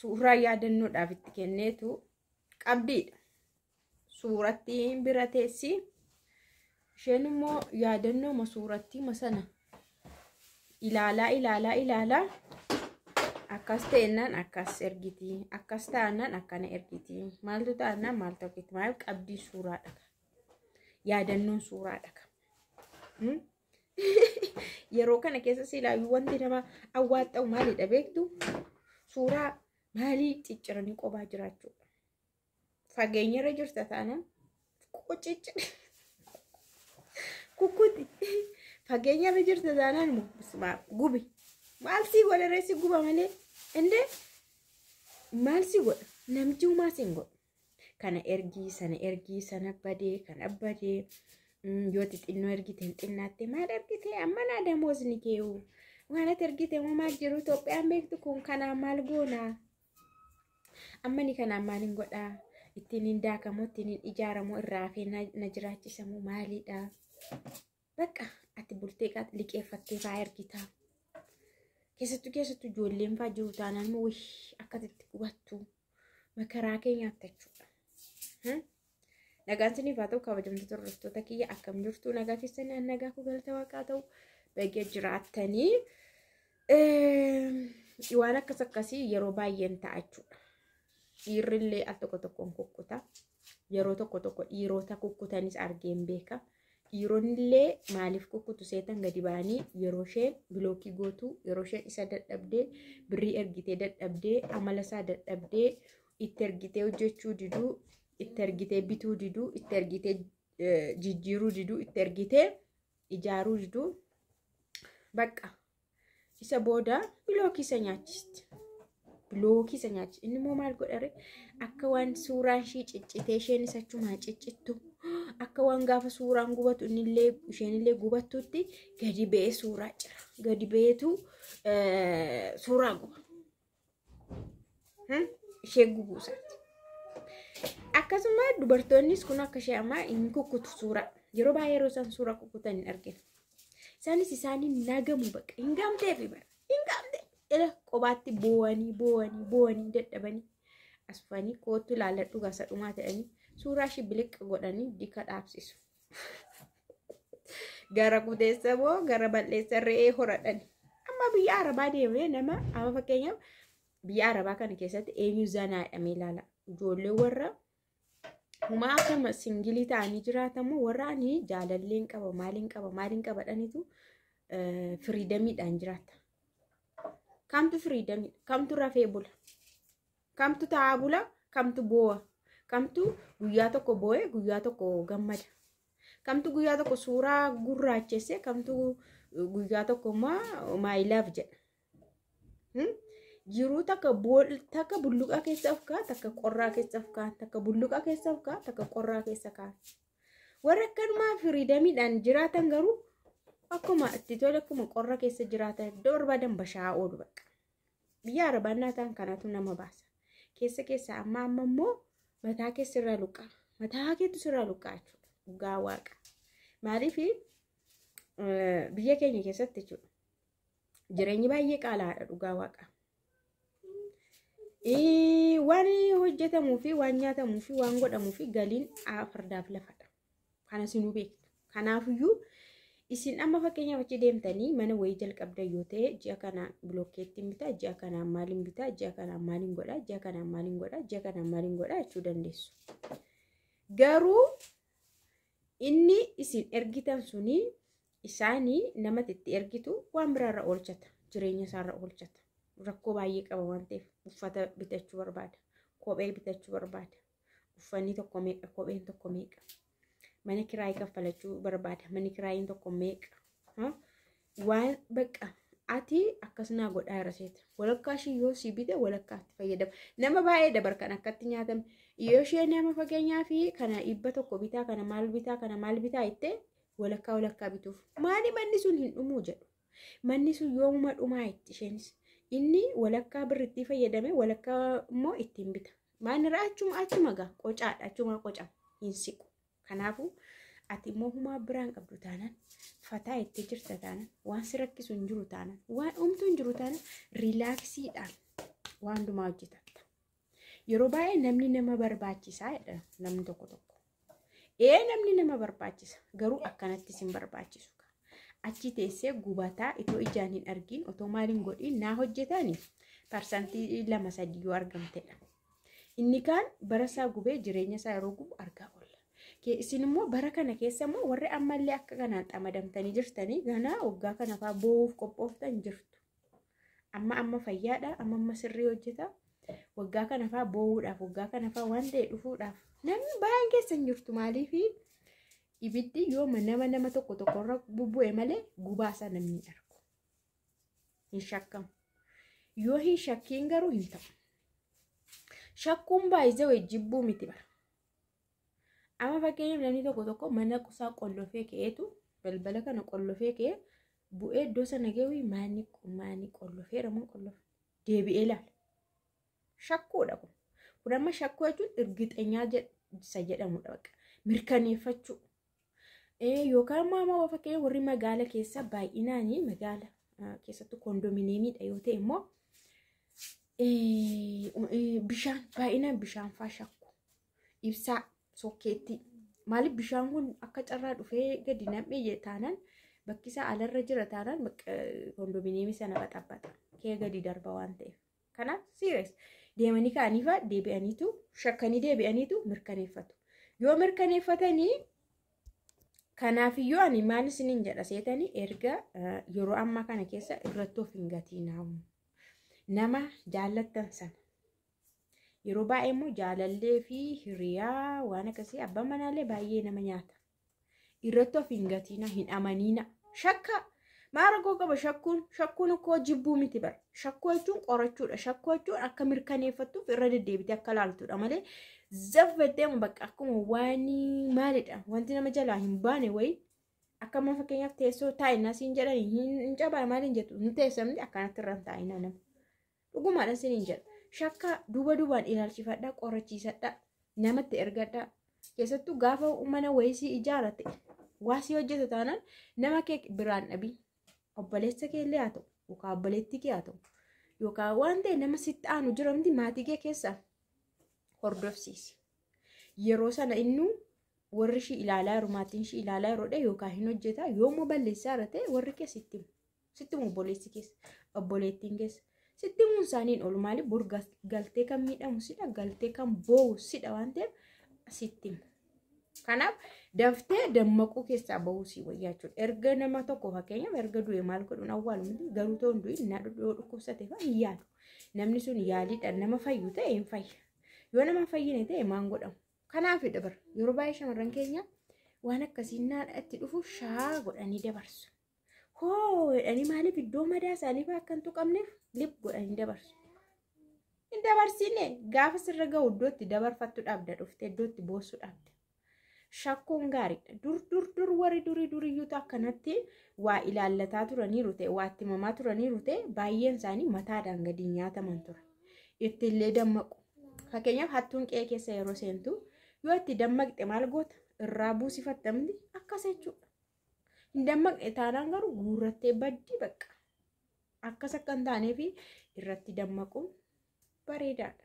Suuraa yaadannoodhaaf itti kenneetu qabdiidha. Suurattiin bira teessi. Isheen immoo yaadannooma suurattiima sana ilaalaa ilaalaa ilaalaa akkas ta'ennaan akkas ergiti, akkas ta'annaan akkana ergiti, maaltu ta'annaan maaltu ergiti, maaliif qabdii suuraadha. Yaadannoon suuraadha. Yeroo kana keessa silaayyuu wanti nama awwaaxxa'u maalidha beektu? Suuraa maalii cicciranii qobaa jiraachuudha. Fageenyarra jirta taanaan qucicci kukkuti. Fageenyarra jirta taanaan immoo gubi. Maal sii godha reessi guba malee? Indee maal sii godha? Namchi humaa siin godha. Kana ergii, sana ergii, sana badee, kana badee. Yoo xixinnoo ergite hin xinnaatte, maal ergite amma naa damoosni keewu. Waan ati ergite moo maal jiru Itoophiyaan beektu kun kanaan maal goonaa? Amma ni kanaan maal hin godhaa? Ittiin hin daakamoo, ittiin hin ijaaramoo, irraa hafee na jiraachisamoo maalidha? Bakka ati bultee liqeeffattee faa ergita. Keessattuu keessattuu ijoolleen faa jiru taanaan immoo wayii akkasitti gubattu makaraa kee nyaatta jechuudha. Nagaan isiniif haa ta'u, kabajamtoota hordoftoota kiyya, akkam jirtu? Nagaa keessanii? An nagaa koo, galata waaqaa ta'u, baga jiraattanii. Waan akkas akkasii yeroo baay'een ta'a jechuudha. Dhiirrillee al tokko tokkoon kukkuta. Yeroo tokko tokko dhiirota kukkutanis argeen beeka. Dhiironnillee maaliif kukkutu seetan? Gadi ba'anii yeroo isheen block gootu, yeroo isheen isa dadhabdee, birrii ergitee dadhabdee, amala isaa dadhabdee, itti ergitee hojjechuu diduu, itti ergitee bituu diduu, itti ergitee jijjiiruu diduu, itti ergitee ijaaruu diduu, bakka isa booda block isa nyaachisti. Block isa nyaachisi. Inni immoo maal godhare? Akka waan suuraan ishii ciccitee isheen isa achumaan ciccittu, akka waan gaafa suuraan gubatu innillee isheenillee gubattutti gadi ba'ee suuraa cira. Gadi ba'eetu suuraa guba. Ishee gubuu isaati. Akkasuma dubartoonnis kun akka ishee ammaa hin kukkutu suuraa. Yeroo baay'ee yeroo isaan suuraa kukkutan hin arginu. Isaanis isaanii nagamu, bakka hin gamteefi bara. Hin gamte. Ila qobaatti boo'anii boo'anii boo'anii dadhabanii asfanii kootu ilaalladhu gasa dhumaa ta'anii suuraa ishee biliqqa godhanii dika dhaabsisu. Gara kuteessa moo gara bal'eessa re'ee horadhani. Amma biyya Arabaa deemee nama, amma fakkeenyaaf biyya Arabaa kana keessatti eenyu zanaadhamee ilaala. Ijoollee warra humaa akkama single ta'anii jiraatamoo, warra ani jaalalleen qaba, maaliin qaba, maaliin qaba dhanitu freedomiidhaan jiraata? Kamtu freedomiidha? Kamtu rafee bula? Kamtu taa'aa bula? Kamtu boo'a? Kamtu guyyaa tokko boo'ee guyyaa tokko gammada? Kamtu guyyaa tokko suuraa gurraachesse? Kamtu guyyaa tokko immoo "my love" jedha? Jiruu takka takka bulluqa keessa of kaa, takka qorraa keessa of kaa, takka bulluqa keessa of kaa, takka qorraa keessa kaa. Warra akkanumaa freedomiidhaan jiraatan garuu akkuma itti tole, akkuma qorra keessa jiraatan, iddoo barbaadan bashaa'aa oolu bakka. Biyya Arabaa ta'an kanatu nama baasa. Keessa keessa amma amma immoo mataa keessa irraa luqqaa. Mataa keetu sirraa luqqaa jechuudha. Dhugaa waaqa. Maaliif biyya keenya keessatti jechuudha. Jireenyi baay'ee qaalaadha, dhugaa waaqa. Waan hojjetamuu fi waan nyaatamuu fi waan godhamuu fi galiin fardaaf lafadha. Kana sinuu beektu. Kanaafiyyuu isin amma fakkeenyaaf achi deemtanii mana wayii jalqabdan yoo ta'e, ji'a kana bilookeettiin bitaa, ji'a kanaan maaliin bitaa, ji'a kanaan maaliin godhaa, ji'a kanaan maaliin godhaa, ji'a kanaan maaliin godhaa jechuu dandeessu. Garuu inni isin ergitan suni isaanii namatti itti ergitu waan biraarra oolchata. Jireenya isaarra oolchata. Rakkoo baay'ee qaba waan ta'eef uffata bitachuu barbaada. Kophee bitachuu barbaada. Uffanni tokko meeqa? Kopheen tokko meeqa? Mana kiraayii kaffalachuu barbaada. Manni kiraayiin tokko meeqa? Waan bakka ati akkas naa godhaa irra seeta. Walakkaa ishii yoo si bite walakkaa itti fayyadama. Nama baay'ee dabar kan akkatti nyaatame. Yoo ishee nama fakkeenyaa fi kana 100 bitaa, kana maal bitaa, kana maal bitaa jettee walakkaa walakkaa bituuf. Maali, manni sun hin dhumuu jedhu. Manni sun yoomuma dhumaa itti isheenis. Inni walakkaa birrittii fayyadame, walakkaa immoo ittiin bita. Maanirraa achuma achuma gaa qocaadha, achuma qocama hin siqu. Kanaafuu ati immoo humaa biraan qabdu taanaan, fataa itti jirta taanaan, waan si rakkisu hin jiru taanaan, waan homtuu hin jiru taanaan, relaxiidhaan waan hundumaa hojjetatta. Yeroo baay'ee namni nama barbaachisaa jedha namni tokko tokko. Namni nama barbaachisa garuu akkanatti isin barbaachisu. Achi teessee gubataa itoo ijaan hin argin otoo maaliin godhin naa hojjetani 2-3% yoo argamtedha. Inni kaan bara isaa gubee jireenya isaa yeroo gubu argaa oolla. Isin immoo bara kana keessa immoo warri ammallee akka kanaan xamadamtanii jirtanii ganaa waggaa kana fa'aa boo'uuf qophooftan jirtu. Amma amma fayyaadha, amma amma sirrii hojjeta. Waggaa kana fa'aa boo'uudhaaf, waggaa kana fa'aa waan ta'e dhufuudhaaf namni baay'een keessa hin jirtu. Maaliif ibiddi yooma nama tokko tokkorra bubbu'e malee gubaasaa namni hin argu. Hin shakkamu. Yoo hin shakkiin garuu hin ta'u. Shakkuun baay'ee jibbuu miti bara. Amma fakkeenyaaf namni tokko tokko mana isaa qollofee ka'eetu balbala kana qollofee ka'ee bu'ee iddoo sana ga'u maani qollofeera moo qollofe deebi'ee ilaala. Shakkuudha kun. Kun amma shakkuu jechuun irgixeenyaa isa jedhamudha bakka. Mirkaneeffachuu. Yookaan immoo amma fakkeenyaaf warri magaala keessa baay'inaan magaala keessattuu kondominiyeemiidha yoo ta'e immoo bishaan baay'inaan bishaan faa shakku. Ibsaa sokkeettii. Maaliif bishaan kun akka carraa dhufee gadi nam'ee taanaan bakki isaa alarra jira taanaan kondominiyeemii sana baxaxaxa. Kee gadi darba waan ta'eef. Kanaaf serious deemanii ka'anii fa'aa deebi'aniitu shakkanii deebi'aniitu mirkaneeffatu. Yoo mirkaneeffatanii kanaafiyyuu ani maal isiniin jedha seetanii erga yeroo ammaa kana keessa irratti of hin gatiinaamu. Nama jaallattan sana. Yeroo baay'ee immoo jaalallee fi hiriyaa waan akkasii abbaan manaallee baay'ee nama nyaata. Irratti of hin gatiina, hin amaniina. Shakka maal rakkoo qaba shakkuun? Shakkuun akkoo jibbuu miti bara. Shakkuu jechuun qorachuudha. Shakkuu jechuun akka mirkaneeffattuuf irra deddeebitee akka laaltudha malee zaffattee bakka akkuma waan maalidha wanti nama jalaa hin baane wayii akka amma fakkeenyaaf teessoo taa'inaa siin jedhanii hin cabaa maaliin jettu hin teessamni akkanatti irra hin taa'inaa nama. Dhugumaadha siin jedha. Shakka duuba duubaan ilaalchifadhaa, qorachiisadhaa, namatti ergadhaa. Keessattuu gaafa mana wayii si ijaarate waa si hojjeta taanaan nama kee biraan dhabii. Obboleessa kee illee haa ta'u yookaan obboleettii kee haa ta'u yookaan waan ta'e nama sitti aanu jira miti maatii kee keessaa hordofsiisi. Yeroo sana innuu warri ishii ilaalaa jiru maatiin ishii ilaalaa yeroodha yookaan hin hojjeta yoommoo balleessaa irra ta'e warri kee sitti himu. Sitti himu obboleessi keessa obboleettiin keessa. Sitti himuun isaaniin oolu maaliif bor galtee kan miidhamu sidha galtee kan boo'u sidha waan ta'eef sitti himu. Kanaaf daftee dammaquu keessaa bahuu si wayyaa jechuudha. Erga nama tokko fakkeenyaaf erga du'e maal godhuun awwaalu miti garuu ta'uun du'in na yoo dhukkubsate fa'a hin yaalu. Namni sun yaaliidhaan nama fayyu ta'e hin fayya. Yoo nama hin fayyine ta'e maan godhamu? Kanaafidha bara yeroo baay'ee shamarran keenya waan akkasii itti dhufu shaa godhanii dabarsu. Hoo jedhanii maaliif iddoo madaa isaanii fa'aa akka hin tuqamneef lip godhanii dabarsu. Hin dabarsine gaafa sirra gahu iddoo itti dabarfattu dhabda dhuftee iddoo itti boossu dhabda. Shakkuun gaariidha. Dur dur dur warri durii duriyyuutu akkanatti waa ilaallataa turaniiru ta'e waa itti himamaa turaniiru ta'e baay'een isaanii mataadhaan gadi nyaataman ture. Ittillee dammaqu. Fakkeenyaaf hattuun qe'ee keessa yeroo seentu yoo itti dammaqxe maal goota? Irraa buusifatta miti akkas jechuudha. Hin dammaqne taanaan garuu guurrattee baddi bakka. Akkas akka hin taaneef irratti dammaquun bareedaadha.